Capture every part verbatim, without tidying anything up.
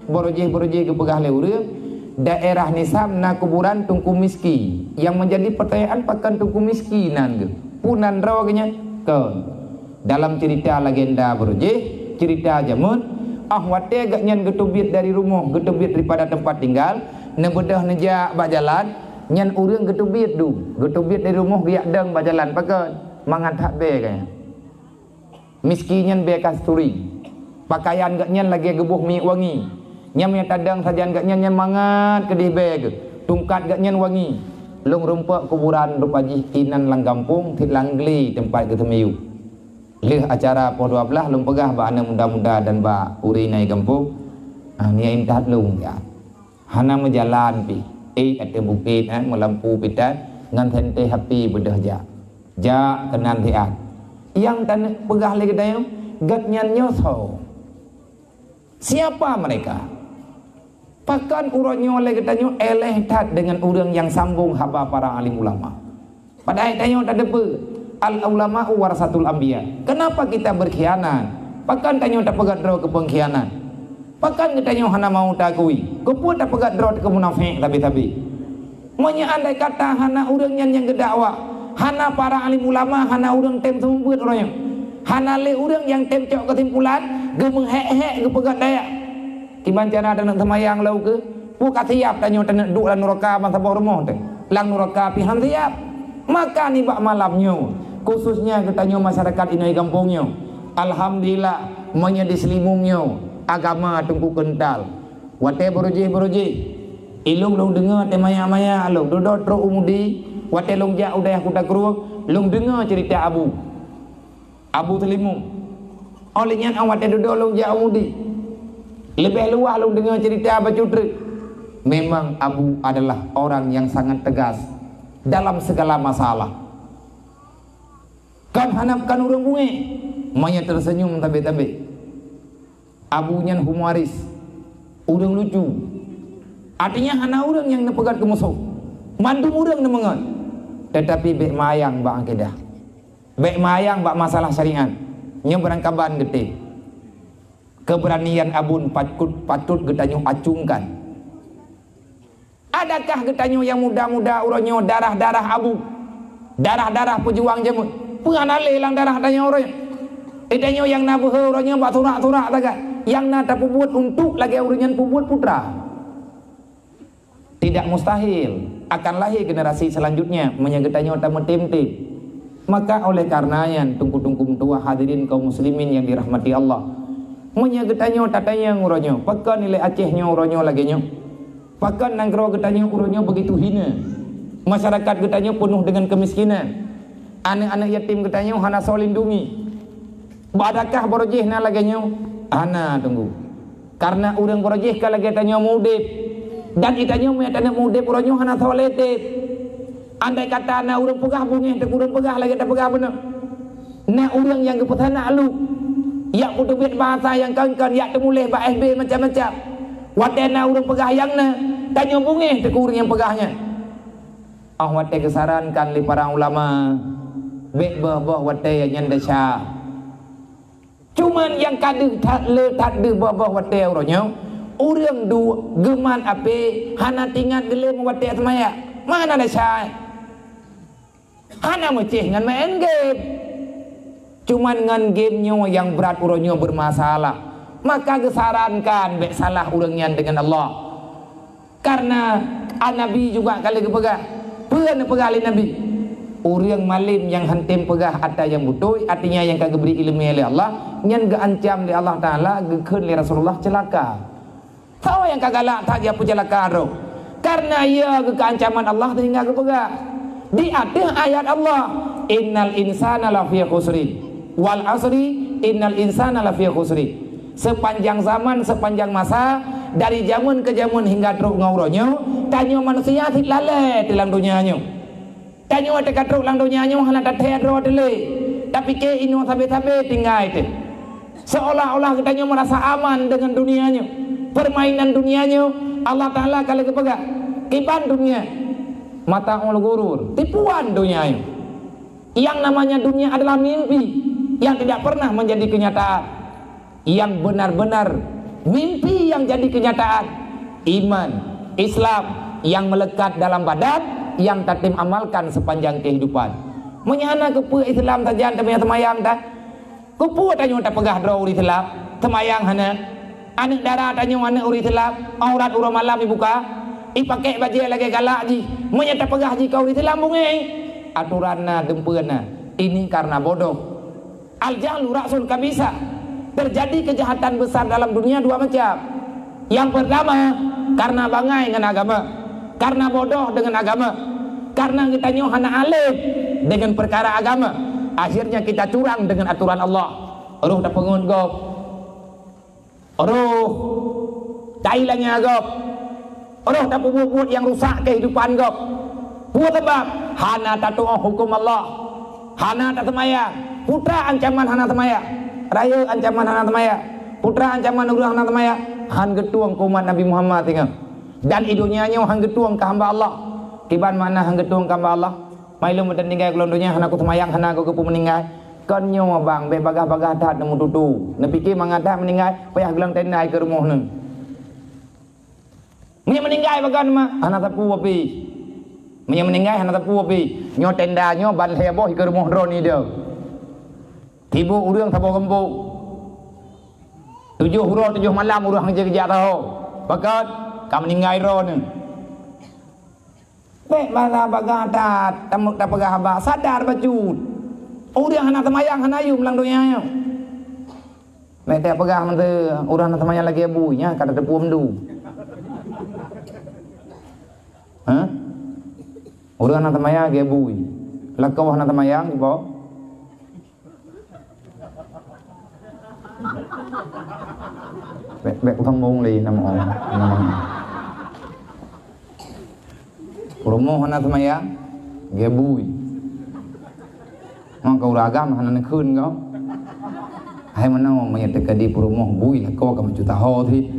Beurujéh-beurujéh geupeugah lé ureuëng, daerah Nisab na kuburan Teungku Miski. Nyang meunjadi peutanyaan, pakon Teungku Miski nan geuh? Peue nan droe geuh nyan? Kon. Dalam ceurita legenda beurujéh, ceurita jameun, ah watée gobnyan geuteubiet dari rumoh, geuteubiet daripada teumpat tinggal, neubeudôh neujak bak jalan, nyan ureuëng geuteubiet dum, geuteubiet dari rumoh geujak dong bak jalan, pakon? Mangat that bée gobnyan. Miski nyan bée kasturi. Pakaian gobnyan lagée geuboh minyeuk wangi. Nyang meunyo tadong sajan gobnyan nyan mangat keudeh bée geuh. Tungkat gobnyan wangi. Lôn rumpok kuburan rupa jih inan lam gampông, cit lam glé teumpat geuteumiyueb. Lheueh acara poh dua blaih lôn peugah bak aneuk muda-muda dan bak ureuëng inai gampông, "Ah, nyoe intat lôn, ya." Hana meujalan pih. Eh, ateueh bukét, eh, meulampu pitan, ngon senteh api beudôh jak. Jak keunan siat. Nyang taneuk peugah lé geutanyoe, gobnyan nyoe soe? Siapa mereka? Pakon uroe nyoe lé geutanyoe éléh that deungon ureuëng nyang sambông haba para alim ulama? Padahai tanyoe tateupeue, al-ulama'u warasatul anbiya. Kenapa kita berkhianat? Pakon tanyoe tapeugah droe keu pengkhianat? Pakon geutanyoe hana mau taakui? Keupeue tapeugah droe keu munafék sabe-sabe? Meunyoe andai kata hana ureuëng nyan nyang geudakwah, hana para alim ulama, hana ureuëng tem seumeubeuet uroe nyoe, hana lé ureuëng nyang tem cok keusimpulan, geumeuhék-hék geupeugah daya. Kiban cara taneuk seumayang lom keuh, peue ka siab tanyoe taneuk duek lam nuraka ban saboh rumoh teuh? Lam nuraka pih han siab. Maka nibak malam nyoe, khususnya geutanyoe masyarakat inai gampông nyoe, alhamdulillah, meunyoe di Seulimum nyoe agama teungku keuntal. Watée beurujéh-beurujéh, ilong lôn deungoe teuh maya-maya lôn dudoe trok u Mudi, watée lôn jak u dayah Kuta Krueng, lôn deungoe ceurita Abu. Abu Seulimum. Óh lheueh nyan awak teududoe lôn jak u Mudi. Leubeh luwah lôn deungoe ceurita bacut treuk. Memang Abu adalah orang yang sangat tegas dalam segala masalah. Kon hana kon ureuëng bungéh, meunyoe teuseunyum tabé-tabé. Abu nyan humoris, ureuëng lucu. Artinya hana ureuëng nyang neupeugét keu musoh. Mandum ureuëng neumeungon. Tetapi bék mayang bak akidah. Bék mayang bak masalah syariat. Nyoe beurangkaban geutem. Keberanian Abun patut, patut geutanyoe acungkan. Adakah geutanyoe nyang muda-muda uroe nyoe darah-darah Abu? Darah-darah peujuang jameun? Peue hana lé lam darah tanyoe uroe nyoe? Geutanyoe nyang na beuhe uroe nyoe bak surak-surak sagai, nyang na tapeubuet untuk lagée ureuëng nyan peubuet putra. Tidak mustahil akan lahé generasi selanjutnya meunyoe geutanyoe tameutem-tem. Maka oleh karena nyan, teungku-teungku meutuwah, hadirin kaum muslimin nyang dirahmati Allah, meunyoe geutanyoe tatanyong uroe nyoe, pakon nilai Aceh nyoe uroe nyoe lagée nyoe? Pakon nanggroe geutanyoe uroe nyoe begitu hina? Masyarakat geutanyoe peunoh deungon keumiskinan. Aneuëk-aneuëk yatim geutanyoe hana soe lindungi. Bak adakah beurujéh na lagée nyoe? Hana, teungku. Karena ureuëng beurujéh ka lagée tanyoe meu-udeb. Dan geutanyoe meunyoe taneuk meu-udeb uroe nyoe hana soe lé teb. Andai kata na ureuëng peugah bungéh, teuk ureuëng peugah lagée tapeugah bunoe. Na ureuëng nyang geupeusanak luek, jak peuteubiet bahasa nyang kon-kon, jak teumuléh bak F B macam-macam. Watée na ureuëng peugah nyang na, tanyoe bungéh teuk ureuëng nyang peugah nyan. Óh watée geusarankan lé para ulama, bék boh-boh watée nyan desya. Cuman nyang ka deuh that le that deuh boh-boh watée uroe nyoe, ureuëng duek geumat apé hana tingat geulém watée seumayang. Mana desya? Hana meucéh ngon maén game. Cuman ngon game nyoe nyang brat uroe nyoe beurmasalah. Maka geusarankan bék salah ureuëng nyan deungon Allah. Karena Nabi juga ka lheueh geupeugah. Peue neupeugah lé Nabi? Ureuëng malém nyang hántom peugah atra nyang beutôi, artinya nyang ka geubri iéleumé lé Allah, nyan geuancam lé Allah Taala, geukheun lé Rasulullah ceulaka. Soe nyang ka galak that jak peuceulaka droe? Karena ia geuka ancaman Allah sehingga geupeugah di ateueh ayat Allah, "Innal insana lafi khusrin, wal asri, innal insana lafi khusrin." Sepanjang zaman, sepanjang masa, dari jameun ke jameun hingga trok ngon uroe nyoe, tanyoe manusia cit lalée dalam donya nyoe. Tanyoe teuka trok lam donya nyoe hana tathée droe teuh lé. Tapike inoe sabe-sabe tinggai teuh. Seolah-olah geutanyoe meurasa aman deungon dunia nyoe. Permainan dunia nyoe, Allah Taala ka lheueh geupeugah, "Kiban dunia, mata'ul ghurur, tipuan dunia nyoe." Yang namanya dunia adalah mimpi yang tidak pernah menjadi kenyataan. Yang benar-benar Mimpi yang jadi kenyataan, iman, Islam yang melekat dalam badan, yang tatem amalkan sepanjang kehidupan. Meunyo hana keupeue Islam sajan, teuma seumayang dah. Keupeue tanyoe tapeugah droe ureuëng Islam, seumayang hana? Aneuëk dara tanyoe aneuëk ureuëng Islam, aurat uroe malam ibuka, ipakèk bajèe lagèe galak jih. Meunyo tapeugah jih keu ureuëng Islam, beungéh. Aturan na, geumpeue na. Ini karena bodoh. Al-jahlu ra'sul khabithah. Terjadi kejahatan besar dalam dunia dua macam. Yang pertama, karena bangai ngon agama, karena bodoh dengan agama, karena geutanyoe hana alim dengan perkara agama, akhirnya kita curang dengan aturan Allah. Roh tapeungeut gob, roh tai lanya gob, roh tapeubuet-buet nyang rusak kehidupan gob. Peue sabab? Hana tatuoh huköm Allah. Hana taseumayang. Putra ancaman hana seumayang. Rayeuk ancaman hana seumayang. Putra ancaman ureuëng hana seumayang. Han geutueng keu umat Nabi Muhammad singoh. Dan i donya nyoe han geutueng keu hamba Allah. Kiban makna han geutueng keu hamba Allah? Mai lôn meuteun tinggai keu lôn donya hana kuseumayang, hana kugeupeu meuninggai. Kon nyoe bang, bék bagah-bagah that neumeututoe. Neupike mangat that meuninggai, payah geulang tenda i keu rumoh neuh. Meunyoe meuninggai bagon ma, hana sapeue pih. Meunyoe meuninggai hana sapeue pih. Nyoe tenda nyoe ban lhèe boh i keu rumoh droeneuh idong. Tiboh ureuëng saboh gampông. Tujoh uroe tujoh malam ureuëng hana jijak saho. Pakon? Ka meuninggai droeneuh. Bék bala bagah that, tameuk tapeugah haba, sadar bacut. Ureuëng hana seumayang hana yum lam donya nyoe. Bék tapeugah mantong, ureuëng hana seumayang lagèe bui, nyan ka tateupeue meudu. Hah? Ureuëng hana seumayang lagèe bui. Lakoe hana seumayang, kiban? Bék, bék sambông lé nama Allah. Nama. Peurumoh hana seumayang, lagèe bui. Maka ureuëng agam hana neukheun kau. Hai meunoe meunyoe teuka di peurumoh bui lakoe ka meucuta ho cit.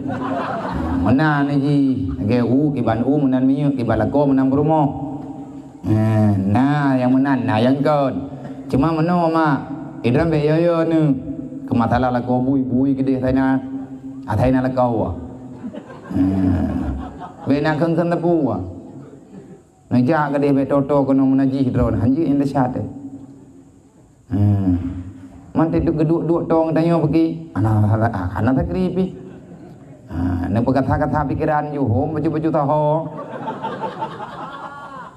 Meunan jih, lagèe u kiban u meunan minyeuk, kiban lakoe meunan peurumoh. Eh, na nyang meunan, na nyang kon. Cuma meunoe mak, idrom bék yo-yo neuh. Keu masalah lakoe bui, bui keudeh asai na, asai na lakoe. Eh, bék na kheun-kheun teupeu. Neujak keudeh bék toto keunoe meunajih droe, hanjeuet nyang desya teuh. Hmm. Man teuduek geuduek-duek tong tanyoe peuki. Ana, ana, ana takri pih. Ha, neupeukata-kata pikeran ju hom baju-baju taho.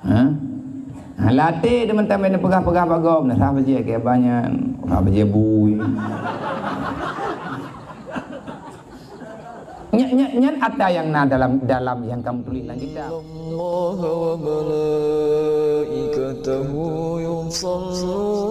Ha? Ha, latih deungon tamé neupeugah-peugah bak gob, nah, rhah bajée keu banyan, rhah bajée bui. Nyan, nyan, nyan ata nyang na dalam, dalam nyang kamoe tuléh lam kitab. Innallaha wa malaikatahu yusalluna